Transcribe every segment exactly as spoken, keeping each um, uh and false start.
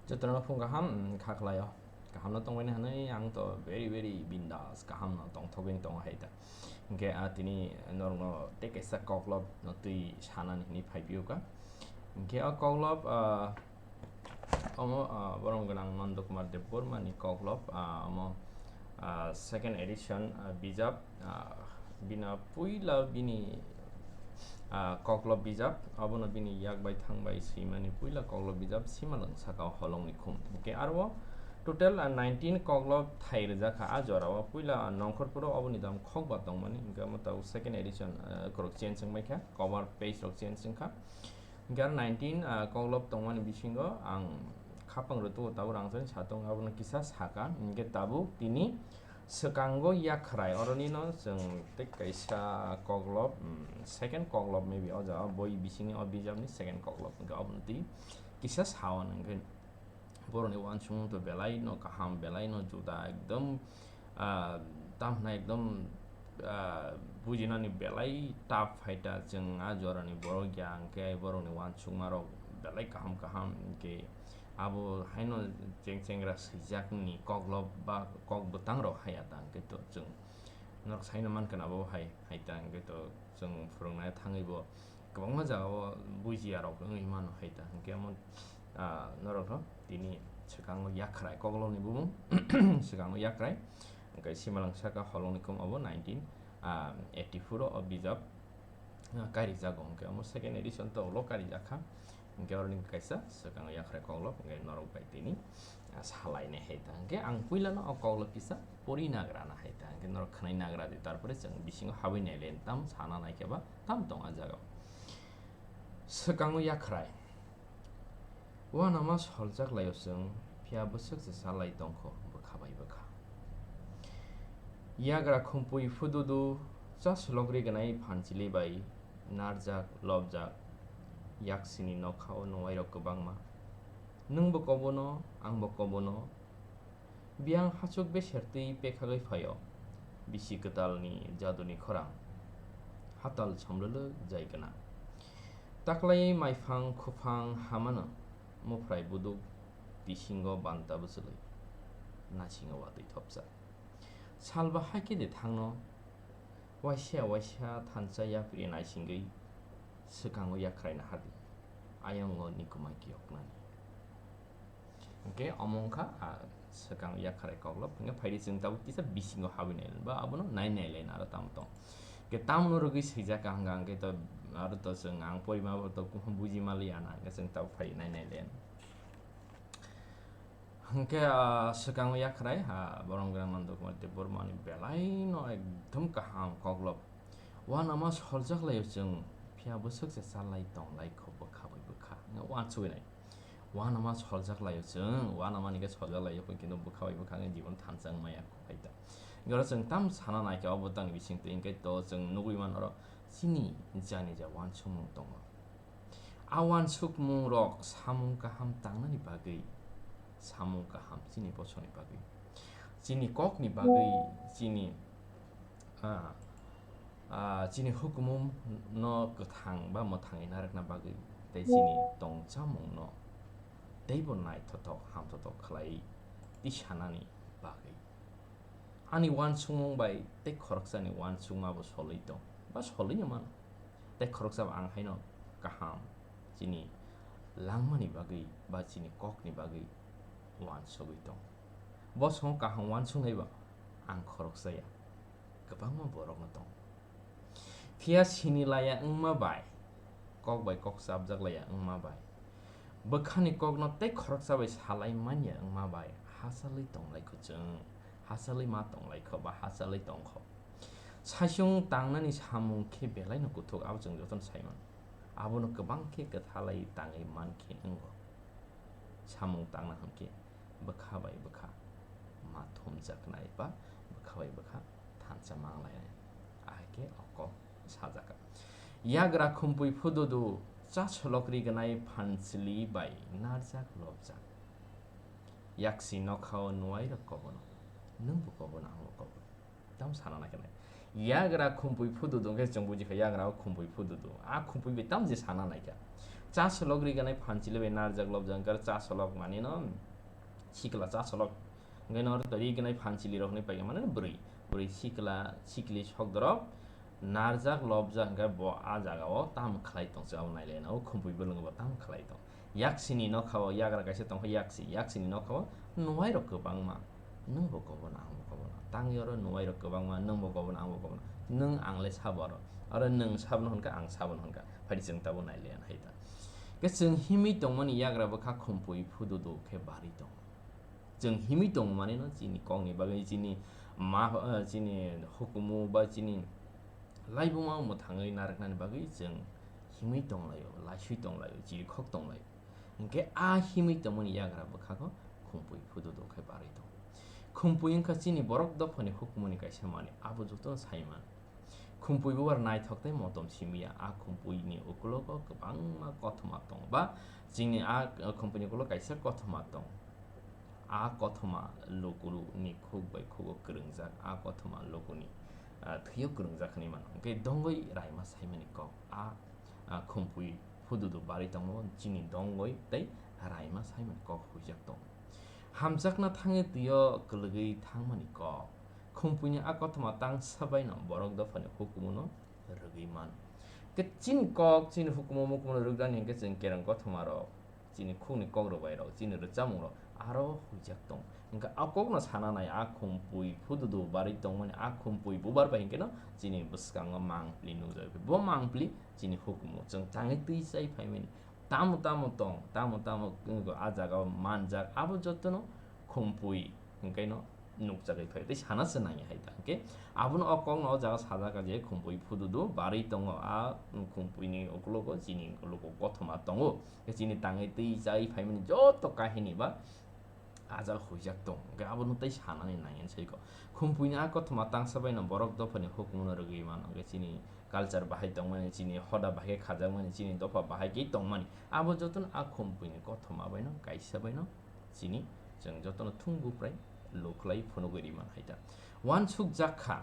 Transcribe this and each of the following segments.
Jotono phung kaham, mm, kha khlaio. Kaham no tongmani hwnwi ang to very, very bindas, kaham no tongthogwi tongo hai ta. Hwnkhe, ah, tini norokno tei kaisa koklop no twi sanani hwnwi phai phiyokha. Hwnkhe o koklop, ah, omo, ah, borom gwnang Nanda Kumar Debbarma ni koklop, ah, omo, ah, second edition, ah, bijap, ah, bina puila bini, ah, koklop bijap, abono bini yak bai thang bai swimani puila koklop bijap Simalwng Saka Holongni Khum. Hwnkhe aro total, ah, nineteen koklop thai rwjak kha. A jora o puila, ah, nongkhor phuru oboni dam khokba tongmani, hwnkhe omo tabuk second edition, ah, kwrwk change wngbai kha, cover page rok change wngkha. Hwnkhe aro nineteen, ah, koklop tongmani bisingo ang khapang rwtwi tabuk rang chani satung abono kisa saka, hwnkhe tabuk tini swkango yakhrai, oroni no chwng tei kaisa koklop, mm, second koklop maybe o jaga boi bisingni o bijapni second koklop hwnkhe obono twi kisa sawan hwnkhe borokni uansukmung to belai no kaham, belai no juda, ekdom, ah, tamo hwnai ekdom, ah, bujinani belai tough hai ta. Chwng a jorani borok ya hwnkhe borokni uansukma rok belai kaham kaham, hwnkhe abo haino cheng chengra swijak ni koklop ba kok bwtang rok haya ta hwnkhe to chwng norok saino mankha na bo hai, hai ta hwnkhe to chwng phwrwng nai thangwi bo kwbangma jaga o bujiya rok wngwi mano hai ta hwnkhe omo, ah, norok no tini swkango yakhrai koklop ni bumung swkango yakhrai hwnkhe Simalwng Saka Holongni Khum obo nineteen, ah, eighty four o bijap ah, kairijago, hwnkhe omo second edition to ulo kairijak kha. Hwnkhe oroni kaisa swkango yakhrai koklop, hwnkhe norok bai tini, ah, salainai hai ta. Hwnkhe ang puilano o koklop kisa pori nagrana hai ta. Hwnkhe norok khwnai nagra di, tarpore chwng bisingo habwi nailai tam sana naikhe ba tam tong a jaga. Swkango yakhrai. Uanama soljak laio chwng, phiya bwswk se salai tongkho bwkha bai bwkha. Yagra khumpui phududu, cha swlok rignai phanchili bai narjak lobjak, yaksini nokha o nuairok kwbangma. Nwngbo kobono, angbo kobono, Biyang hachuk beser twi pekhagwi phaio, bisi kwtalni jaduni khorang. Hatal somlwlwk jai gwnang. Taklai maiphang khuphang hamano, muphrai buduk bisingo banta bwchwlwi, nasingo watwi thopsa. Salba haikhe de thangno, waisa waisa thansa yapri naisingwi swkango yakhrai nahardi, ayongo nikuma kiyoknani. Hwnkhe omo wngkha, ah, swkang yakhrai koklop. Hwnkhe phaidi chwng tabuk kisa bisingo habwi nailai ba abono nai nailai aro tamo tong. Hwnkhe tamno rwgwi swijak kaham kaham khe to aro to chwng ang porima bo to buji maliya na hwnkhe chwng tabuk phai nai nailai. Hwnkhe, ah, swkango yakhrai, ah, borom gwnang Nanda Kumar Debbarmani belaino ekdom kaham koklop. Uanama soljak laio chwng, phiya bwswk se chalai tonglai kho bwkha bai bwkha. Hwnkhe uansugwi nai. Uanama soljak laio chwng, uanama ni khe soljak laio, kintu bwkha bai bwkha wngwi jibon thansa wng maya kho hai ta. Oro chwng tam sana nai khe, obo tang bising twi hwnkhe to chwng nugwi mano oro chini jani ja uansukmung tongo. A uansukmung rok samung kaham tangnani bagwi, samung kaham chini bosongni bagwi, chini kokni bagwi, chini, ah, ah, chini hukumu no kwthang ba mwthangwi narwkna bagwi, tei chini tongchamung no teibo naithothok hamthothok khlai tisanani bagwi. Ani uansukmung bai tei khoroksani uansukma bo solwi tong, ba solwi mano. Tei khoroksa bo ang haino kaham chini langmani bagwi ba chini kokni bagwi uansugwi tong. Bosongo kaham uansuknai bo ang khoroksa ya, kwbangma borokno tong. Phiya sini laya wngma bai, kok bai kok chapjak laya wngma bai, bwkhani kokno tei khoroksa bai salai manya wngma bai, hachalwi tonglai kho chwng, hachalwi ma tonglai kho ba hachalwi tong kho. Saichung tangnani samung khe belaino kuthuk, abo chwng jotono sai mano. Abono kwbang khe kwthalai tangwi man khe wngo. Samung tangna hwn khe bwkha bai bwkha ma thumjaknai ba bwkha bai bwkha thansa manglainai. Ahai khe o kok sajak kha. Yagra khumpui phududu, cha solok rignai phanchili bai narjak lobjak. Yaksi nokhao nuairok kobono, nwngbo kobono, angbo kobono. Tamo sana naikha nai. Yagra khumpui phududu hwnkhe chwng bujikha yagra o khumpui phududu. A khumpui bai tamo je sana naikha. Chasolok riganai phanchili bai narjak lobjak wngkha, chasolok manino sikla chasolok. Hwnkhe no riganai phanchili rok hinwi paikha, mane bwrwi, bwrwi sikla sikli sokdorok narjak lobjak hwnkhe bo a jagao tamo khlai tong, chwng abo nailaina o khumpui bwlwngo bo tamo khlai tong. Yaksini nokhao yagra kaisa tongkha, yaksi, yaksini nokhao nuairok kwbangma. Nwng bo kobono, ang bo kobono. Tangwi oro nuairok kwbangma, nwng bo kobono, ang bo kobono. Nwng ang le sabo oro. Oro nwng sabono hwnkha, ang sabono hwnkha. Phaidi chwng tabuk nailayan hai ta. Khe chwng himwi tongmani yagra bwkha khumpui phududu khe barwi tongo. Chwng himwi tongo manino chini kokni bagwi, chini ma, eh, chini hukumu ba chini laibuma mwthangwi narwknani bagwi chwng himwi tonglaio, laiswi tonglaio, chirikhok tonglaio. Hinkhe a himwi tongmani yagra bwkhago khumpui phududu khe barwi tongo. Khumpui wngkha chini borok dophani hukumuni kaisa manwi, abo jotono sai man. Khumpui bubar naithok tei motom simi ya, a khumpui ni ukulogo kwbangma kothoma tongo, ba chini a khumpui ni ukulogo kaisa kothoma tongo. A kothoma luku ni khuk bai khugo kwrwngjak, a kothoma luku ni, ah, thwio kwrwngjak hinwi mano. Hwnkhe dongwi raima saimani kok, a, ah, khumpui phududu barwi tongo, chini dongwi tei raima saimani kok huijak tongo. Hamjakna thangwi twio kwlwgwi thangmani kok. Khumpui ni a kothoma tangsa baino borok dophani hukumu no rwgwi man. Khe chini kok, chini hukumu mukumu no rwgdani hinkhe chwng kereng kothoma rok, chini khukni kok rwbai rok, chini rwchapmung rok aro huijak tong. Hinkhe a kok no sana nai, a khumpui phududu barwi tongmani, a khumpui bubar bai hinkhe no chini bwskango mangpli nukjagwi. Bo mangpli chini hukumu chwng tangwi twi chai phaimani. Tamo tamo tong, tamo tamo wngkha a jagao manjak, abo jotono khumpui hwnkhe no nukjagwi phai tei sana se nangya hai ta. Hwnkhe abono o kokno o jaga sajak kha je khumpui phududu barwi tongo, a khumpui ni ukologo chini ukologo kothoma tongo. Chini tangwi twi chai phaimani joto kahini ba ajak huijak tong, hwnkhe abono tei sanani nangya sai kho. Khumpui ni a kothoma tangsa baino borok dophani hukumu no rwgwi mano, hwnkhe chini culture bahai tongmani, chini hoda bahai khe khajakmani, chini dopha bahai khe tongmani, abo jotono a khumpui ni kothoma baino kaisa baino chini chwng jotono thung buprai lukhlai phunugwi ri man hai ta. Uansukjak kha,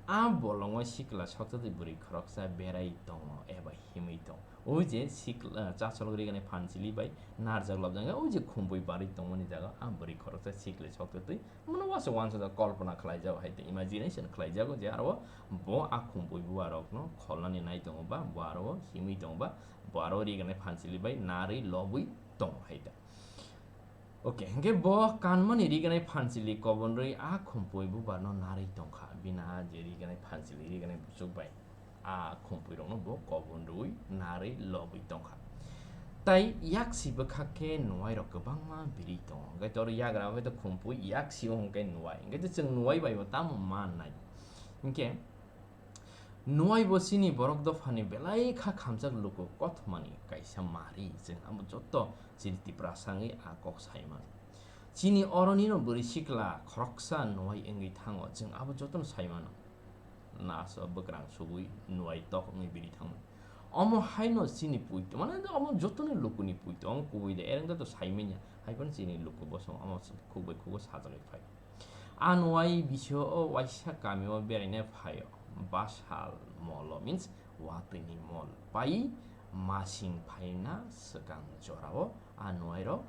a bolongo sikla sokjagwi bwrwi khoroksa berai tongo eba himwi tongo. O je sikla, chasolok rigani phanchili bai narjak lobjak, o je khumpui barwi tongmani jaga a bwrwi khoroksa sikla sokjagwi, mano uansuk uansuk kolpona khlaijago hai ta, imagination khlaijago je aro bo a khumpui buarokno kholnani nai tongo ba bo aro himwi tongo ba bo aro rigani phanchili bai narwi lobwi tongo hai ta. Ok, hwnkhe bo kanmani riganai phanchili kobon rwi a khumpui bubarno narwi tongkha. Bini a je riganai phanchili, riganai buchuk bai a khumpui rokno bo kobon rwi narwi lobwi tongkha. Tai yaksi bwkhak khe nuai rok kwbangma biri tongo. Hwnkhe toro yagra hwnkhe to khumpui, yaksi o hwnkhe nuai. Hwnkhe to chwng nuai bai bo tamo mannai. Hwnkhe nuai bo chini borok dophani belai kha khamjak luku kothomani kaisa mari, chwng amo joto chini Tiprasa wngwi a kok sai mano. Chini oronino bwrwi sikla khoroksa nuai wngwi thango, chwng abo jotono sai mano. Naso bwkrang subui nuai tok wngwi biri thangmani. Omo haino chini puito, mane omo jotoni lukuni puito, omo kubui de, ereng to sai manya, hai phano chini luku bosong omo khuk bai khugo sajagwi phai. A nuai bisio o waisa kamio beraina phaio. Basal molo means watwini mol. Pai masing phaina swkang jorao a nuairok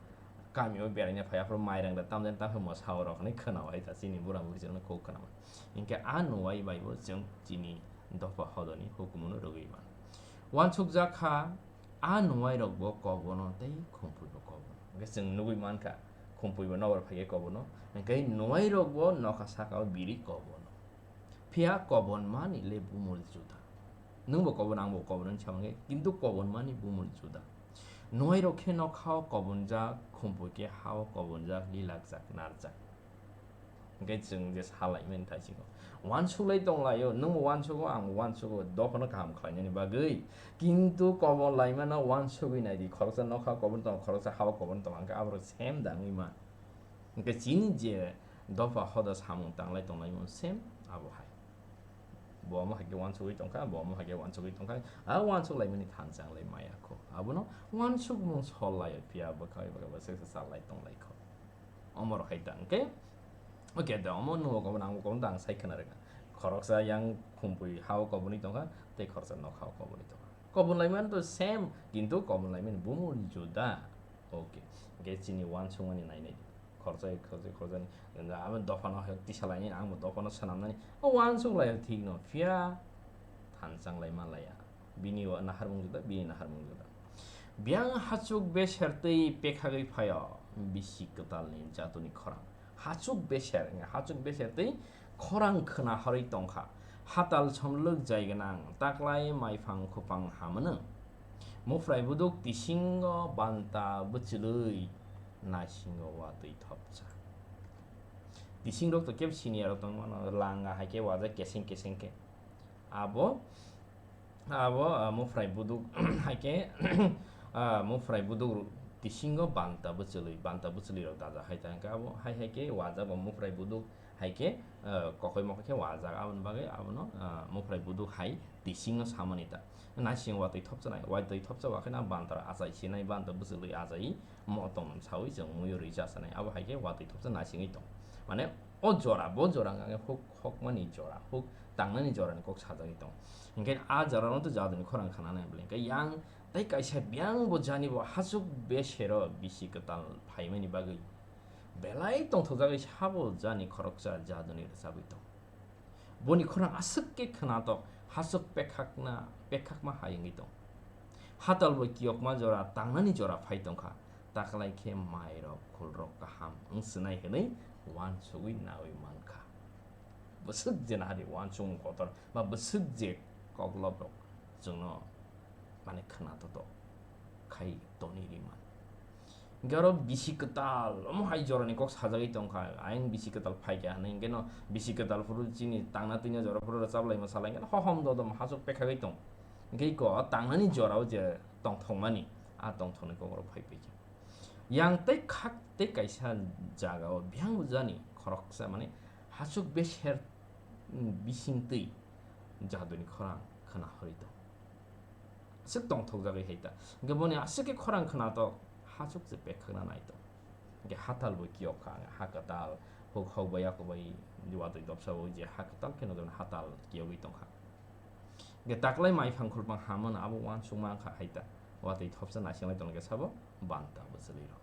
kamio beraina phai, aphuru mairang da tamjani tamo sao rok hinwi khwnao hai ta chini bura buri chwngno khuk khwnama. Hinkhe a nuai bai bo chwng chini dopha hodani hukumuno rwgwi mano. Uansukjak kha, a nuairokbo kobono tei khumpuibo kobono. Hwnkhe chwng nugwi mankha, khumpuibo nokbar phaikhe kobono, hwnkhe nuairokbo nokha sakao biri kobono. Phiya kobonmani le bumul juda. Nwngbo kobono, angbo kobono hinwi samangkhe, kintu kobonmani bumul juda. Nuairok khe nokhao kobonjak, khumpui khe hao kobonjak, lilakjak, narjak. Hwnkhe chwng je salaimani thaisingo. Uansuklai tonglaio, nwngbo uansugo, angbo uansugo, dophano kaham khlainani bagwi. Kintu kobon laimano uansugwi naidi, khoroksa nokha kobon tongo, khoroksa hao kobon tongo, hwnkhe aborok same da wngwi man. Hwnkhe chini je dopha hoda samung tanglai tonglaimano same abo hai. Bo omo hai khe uansugwi tongkha, bo omo hai khe uansugwi tongkha, a uansuklaimani thansa wng lai maya kho. Abono uansukmung sol laio, phiya bwkhak bai bwkhak bai se se chal lai tong lai kho. Omo rok hai ta hwnkhe, okay, da omo nugo kobon, ang kobon da ang sai khna rwkha. Khoroksa yang khumpui hao kobonwi tongkha, tei khoroksa nokhao kobonwi tongkha. Kobon laimani to same, kintu kobon laimani bumung juda. Okay, hwnkhe chini uansukmani nainai di. Khorjai, khorjai, khorjani. Abo dophano hai tisa lainai, ang bo dophano swnamnani. O uansuk lai thik no, phiya thanchang lai man laya. Bini wa-, naharmung juda, bini naharmung juda. Biyang hachuk beser twi pekhagwi phaio, bisi kwtalni jatuni khorang. Hachuk beser, hachuk beser twi khorang khwna horwi tongkha. Hatal somlwk jai gwnang, taklai maiphang khupang hamano. Mufrai buduk tisingo banta bwchwlwi, naisingo watwi thopsa. Tisingrok to kebo siniya rok tongmano, langa hai khe wajak keseng keseng khe. Abo, abo, ah, mufrai buduk hai khe, ah, mufrai buduk tisingo banta bwchwlwi, banta bwchwlwi rok daja hai ta hwnkhe abo hai hai khe wajak bo mufrai buduk hai khe, ah, kokoi mokoi khe wajak, aboni bagwi abono, ah, mufrai buduk hai tisingo samani ta. Naising watwi thopsa nai, watwi thopsa ba khe na banta rok achai sinai, banta bwchwlwi achai motom sawi chwng muiyo rwi cha sanai, abo hai khe watwi thopsa naisingwi tong. Mane o jora, bo jora wngkha khe huk hokmani jora, huk tangnani jorani kok sajagwi tong. Hinkhe a jorano to jaduni khorang khananai bwle. Hinkhe yang tei kaisa biyang bo jani bo hachuk besero bisi kwtal phaimani bagwi belai tongthokjagwi sabo jani khoroksa jaduni rwchabwi tong. Boni khorang aswk khe khwnatok, hachuk pekhakna, pekhakma hai wngwi tong. Hatal bo kiyokma jora, tangnani jora phai tongkha, taklai khe mairok, khulrok kaham wng swnai hwnwi uansugwi naui mankha. Bwswk je nahari uansukmung kotor ba bwswk je kokloprok chwngno mane khwna toto khai toni ri man. Hinkhe oro bisi kwtal, omo hai jorani kok sajagwi tongkha, ayang bisi kwtal phaikha hinwi hinkhe no bisi kwtal phuru chini tangna twina jora phuru rwchap laima salai hinkhe no hohom dodom hachuk pekhagwi tong. Hinkhe iko tangnani jorao je tongthokmani, a tongthokni kok oro phai paikha. Yang tei khak tei kaisa jagao biyang jani khoroksa mane hachuk beser, mm, bising twi jaduni khorang khwna horwi tong. Aswk tongthokjagwi hai ta. Hinkhe boni aswk khe khorang khwnatok, hachuk se pekhakna nai tong. Hinkhe hatal bo kiyok kha, ha kwtal, huk hok bai yakok bai watwi dopsa bo je ha kwtal kheno hatal kiyogwi tongkha. Hinkhe taklai maiphang khulpang hamano abo uansukma wngkha hai ta. Watwi thopsa naisinglai tongkhe sabo banta bwchwlwi rok.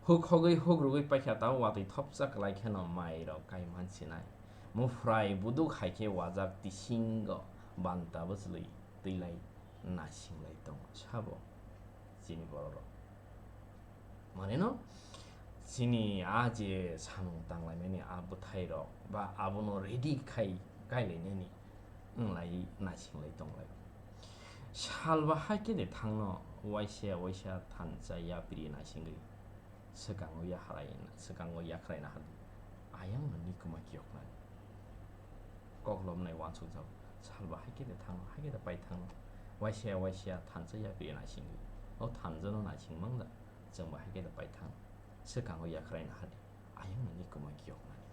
Huk hogwi huk rwgwi paikha tabo watwi thopsa kwlai kheno mairok kai mansinai. Mufrai buduk hai khe wajak tisingo banta bwchwlwi twilai naisinglai tongo sabo chini bororok. Maneno chini a je samung tanglaimani a bwthairok ba abono ready khai kailainani wnglai naisinglai tonglai. Salba hai khe de thangno waisa waisa thansa yapri naisingwi swkango yakhrai, swkango yakhrai nahardi. Ayangno nikuma kiyoknani. Koklopnai uansukjak. Salba hai khe de thangno, hai khe de pai thangno. Waisa waisa thansa yapri naisingwi. O thanjano naising mangda. Chwngbo hai khe de pai thang. Swkango yakhrai nahardi. Ayangno nikuma kiyoknani.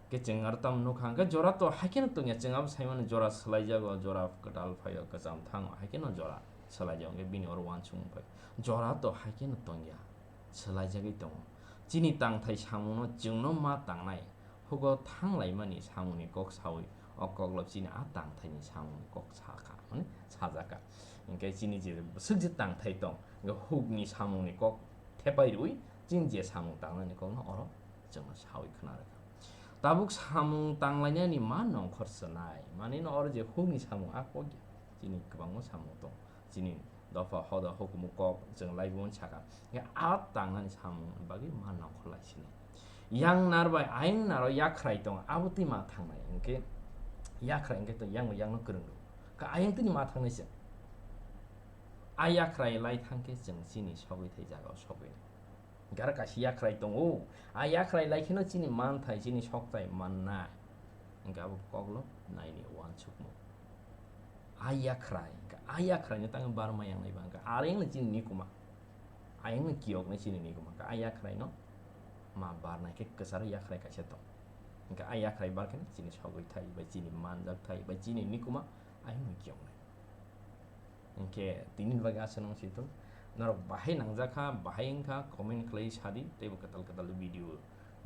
Khe chwng aro tamo nukha hwnkhe jora to hai kheno tongya, chwng abo saimano jora swlaijago, jora kwtal phaio, kwcham thango, hai kheno jora swlaijago, hwnkhe bini oro uansukmung phai. Jora to hai kheno tongya, swlaijagwi tongo. Chini tangthai samungno chwngno ma tangnai, hugo thanglaimani samungni kok saui, o koklop chini a tangthaini samungni kok sakha, mane sajakha. Hwnkhe chini je bwswk je tangthai tong, hwnkhe hukni samungni kok thepai rwui chini je samung tangnani kokno oro chwngno saui khna rwkha. Tabuk samung tanglainani ma nongkhor swnai, manino oro je hukni samung a kok ya, chini kwbangma samung tong, chini dopha hoda hukumu kok chwng laibumani saka, hwnkhe a tangnani samung bagwi ma nongkhor lai sinai. Yang nar bai ayang naro yakhrai tong, abo twi ma thangnai, hwnkhe yakhrai hwnkhe to yang bai yangno kwrwng rw, kha ayang tini ma thangnai se. A yakhrai lai thangkhe chwng chini sogwi thai jagao sogwi nai. Hwnkhe aro kaisa yakhrai tongo. A yakhrai lai kheno chini manthai, chini sokthai mannai. Hwnkhe abo koklo naini uansukmung. A yakhrai, hwnkhe a yakhraino tangwi barma yangnai ba, hwnkhe arengno chini nikuma. Ayangno kiyoknai chini nikuma. Hwnkhe a yakhraino ma barnai khe kwcharo yakhrai kaisa tong. Hwnkhe a yakhrai barkheno chini sogwi thai, bai chini manjak thai, bai chini nikuma ayangno kiyoknai. Hwnkhe tini bagwi aswk nung si thung. Norok bahai nangjak kha, bahai wng kha, comment khlai sadi, teibo kwtal kwtal video.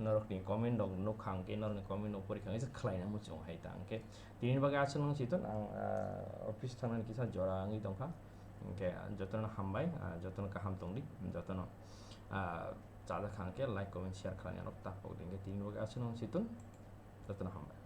norokni comment rok nukha hwnkhe, norokni comment rok porikha hwnkhe khlaina muchung hai ta hwnkhe. Tini bagwi aswk nang chiton ang, ah, office thangnani kisa jora wngwi tongkha. Hwnkhe jotono hambai, ah, jotono kaham tongdi, jotono, ah, chajak kha hwnkhe like, comment, share khlaina rok ta pokdi. Hwnkhe tini bagwi aswk nang chiton, jotono hambai.